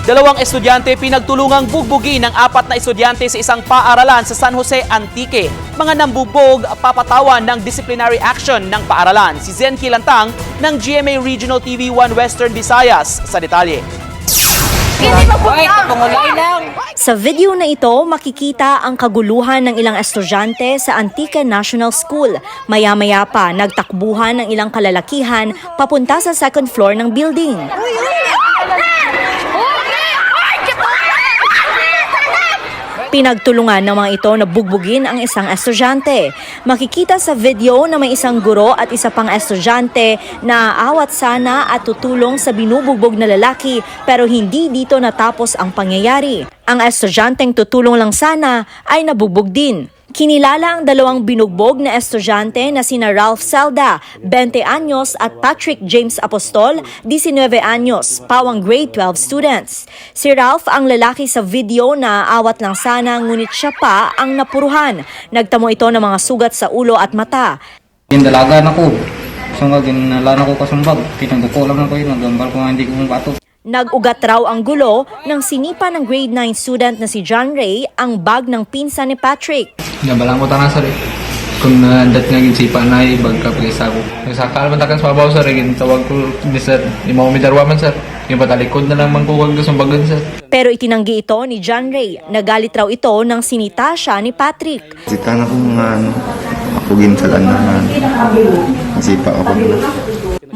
Dalawang estudyante pinagtulungang bugbugin ng apat na estudyante sa isang paaralan sa San Jose, Antique. Mga nambugbog, papatawan ng disciplinary action ng paaralan. Si Zen Kilantang ng GMA Regional TV 1 Western Visayas sa detalye. Sa video na ito, makikita ang kaguluhan ng ilang estudyante sa Antique National School. Maya-maya pa, nagtakbuhan ng ilang kalalakihan papunta sa second floor ng building. Pinagtulungan ng mga ito na bugbugin ang isang estudyante. Makikita sa video na may isang guro at isa pang estudyante na aawat sana at tutulong sa binubugbog na lalaki, pero hindi dito natapos ang pangyayari. Ang estudyanteng tutulong lang sana ay nabugbog din. Kinilala ang dalawang binugbog na estudyante na sina Ralph Celda, 20 anyos, at Patrick James Apostol, 19 anyos, pawang grade 12 students. Si Ralph ang lalaki sa video na aawat lang sana, ngunit siya pa ang napuruhan. Nagtamo ito ng mga sugat sa ulo at mata. Gindalaga na ko. So nga ginala na ko kasumbag. Pinagduko lang ako yun. Nagambal ko nga hindi ko mabato. Nag-ugat raw ang gulo nang sinipa ng grade 9 student na si John Ray ang bag ng pinsan ni Patrick. Nabalang ko tanan, sir, eh. Kung naandat nga ginsipa na ibag ka pag-isa ko. Nagsakal man takan sa babaw, sir, eh, gintawag ko ni sir. Di mo midarwa man, sir. Yung patalikod na lang man ko kag sumbagan, sir. Pero itinanggi ito ni John Ray. Nagalit raw ito nang sinita siya ni Patrick. Sita na ko nga ano, ako ginsalan na nasipa ako na.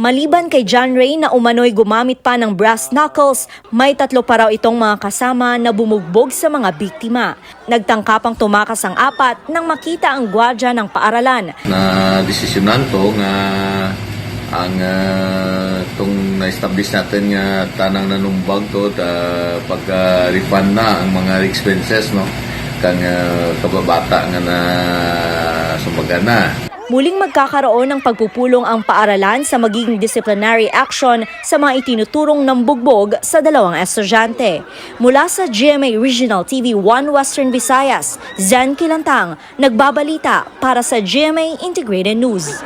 Maliban kay John Ray na umano'y gumamit pa ng brass knuckles, may tatlo pa raw itong mga kasama na bumugbog sa mga biktima. Nagtangka pang tumakas ang apat nang makita ang gwardya ng paaralan. Na desisyonan to nga ang tong na-establish natin nga tanang nanumbag to ta pagka refund na ang mga expenses, no, kang kababata nga na sumbaga na. Muling magkakaroon ng pagpupulong ang paaralan sa magiging disciplinary action sa mga itinuturong ng bugbog sa dalawang estudyante. Mula sa GMA Regional TV 1 Western Visayas, Zen Kilantang, nagbabalita para sa GMA Integrated News.